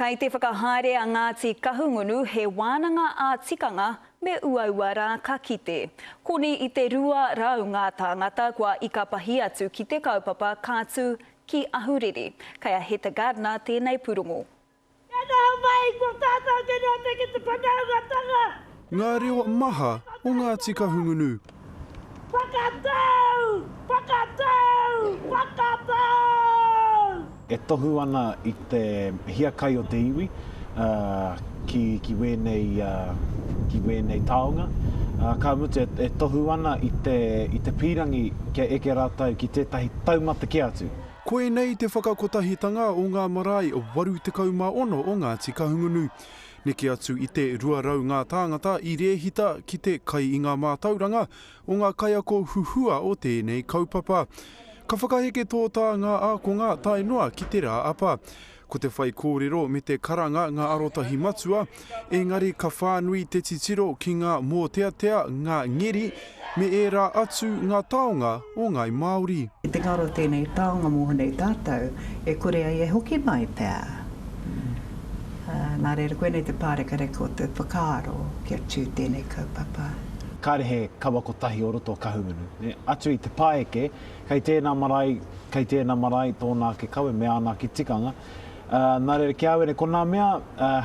Kei te whakahaere a Ngāti Kahungunu he wānanga ā-tikanga me uaua rā ka kite. Koni i te 200 ngā tāngata kua ikapahi atu ki te kaupapa ka tū ki Ahuriri. Kei a Heta Gardiner tēnei pūrongo. Kia noho mai ko tātou te note ki te whanaungatanga. Ngā reo maha o Ngāti Kahungunu. Whakatau! Whakatau! Whakatau! E tohu ana i te hiakai o te iwi ki, ki wēnei, ki wēnei taonga. Ka mutu e tohu ana i te, i te pīrangi kia eke rātou ki tētahi taumata kē atu. Koinei te whakakotahitanga o ngā marae 86 o Ngāti Kahungunu. Neke atu i te 200 ngā tāngata i rēhita ki te kai i ngā mātauranga o ngā kaiako huhua o tēnei kaupapa. Ka whakaheke tōtā ngā ākonga tae noa ki te rā apa. Ko te whaikōrero me te karanga ngā arotahi matua, engari ka whānui te titiro ki ngā mōteatea, ngā ngeri, me ērā atu ngā taonga o Ngāi Māori. I te ngaro tēnei taonga mō nei tātou, e kore ai e hoki mai pea. Nā reira, koinei te pārekareka o te whakaaro kia tū tēnei kaupapa. Kāre he kawa kotahi o roto o Kahungunu. Atu i te pāeke, kei tēnā marae, kei tēnā marae tōna ake kawe me āna ake tikanga. Nā reira, ki a au ēnei, ko nā mea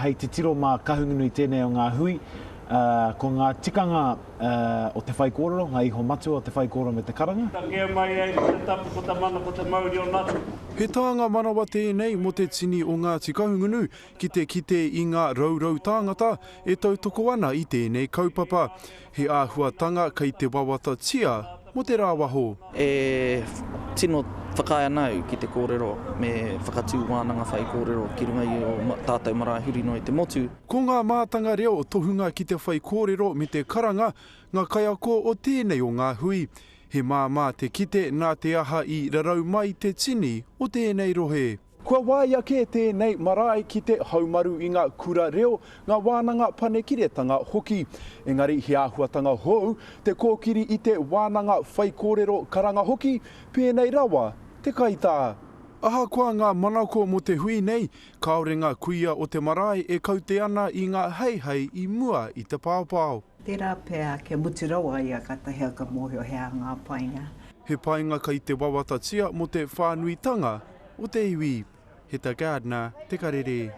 hei titiro mā Kahungunu i tēnei o ngā hui, ko ngā tikanga o te whaikōrero, ngā iho matua o te whaikōrero me te karanga. Takea mai ai ko te tapu, ko te mana, ko te mauri o Natu. He tānga manawa tēnei mō te tini o Ngāti Kahungunu ki te kite i ngā raurau tāngata e tautoko ana i tēnei kaupapa. He āhuatanga kei te wawatatia mō te rāwaho. E tino whakaae ana au ki te kōrero me whakatū wānanga whaikōrero ki runga i ō tātou marae huri noa i te motu. Ko ngā mātanga reo tohunga ki te whaikōrero me te karanga ngā kaiako o tēnei o ngā hui. He māmā te kite nā te aha i rarau mai te tini o tēnei rohe. Kua wāia kē tēnei marae ki te haumaru i ngā kura reo, ngā wānanga panekiretanga hoki. Engari he āhuatanga hou te kōkiri i te wānanga whaikōrero karanga hoki, pēnei rawa te kaitā. Ahakoa ngā manako mō te hui nei, kāore ngā kuia o te marae e kaute ana i ngā heihei i mua i te paopao. Tērā pea kia mutu rawa ia kātahi au ka mōhio he aha ngā painga. He painga kei te wawatatia mō te whānuitanga o te iwi. Heta Gardiner, Te Karere.